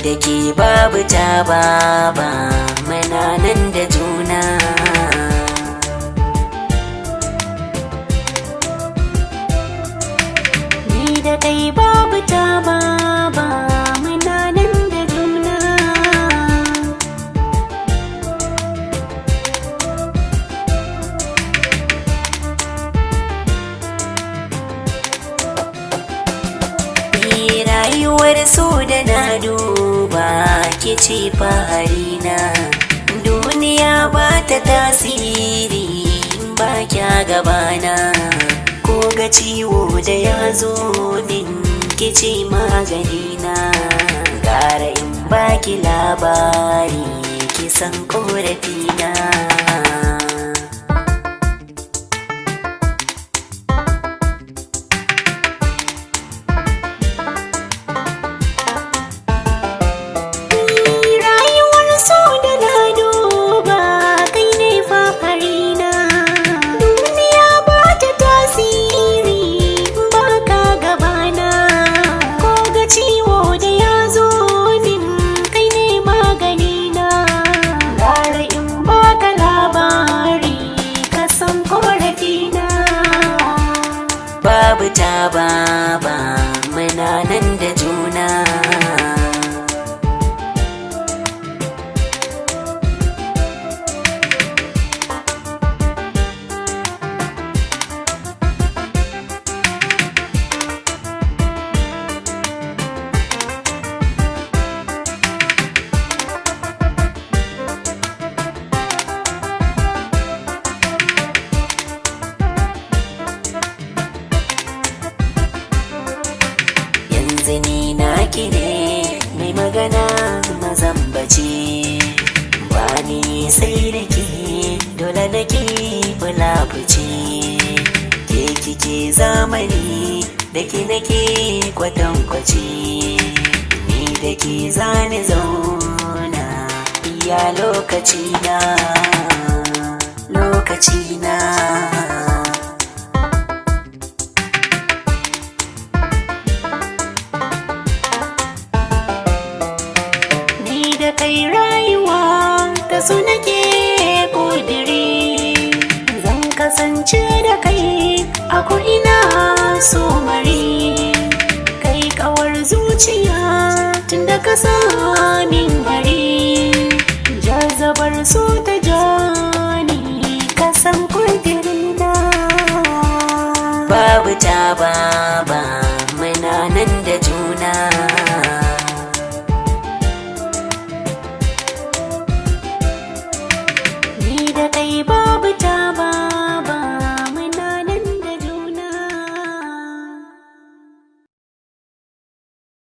Da ke babu ta baba, muna nan da juna. Ni da kai babu ta baba, muna nan da juna. Ni rayuwar so da na duba ke ce faharina. Duniya ba ta tasiri in ba kya gabana. Ko ga ciwo da ya zo min, ke ce maganina. Gara in baki labari, ki san korafina. Rayuwar so da na duba, kai ne faharina. Duniya ba ta tasiri ba ka gabana. Ko ga ciwo da ya zo min, kai ne maganina. Gara in baka labari, ka san korafina. Babu ta baba, muna nan da juna. Yanzu ni naki ne, mai magana mazambaci. Ba ni sai da ke, dole nake fulafuci. Ke kike zamani, da ke nake kwatankwaci. Ni da ke zani zauna iya lokaci na, lokaci na. Ni da kai rayuwa ta su nake kudiri. Zan kasance da kai a ko'ina so mari. Kai kawar zuciya tun da ka min gari. Jazabar so ta jani, ka san kudirina. Babu ta baba.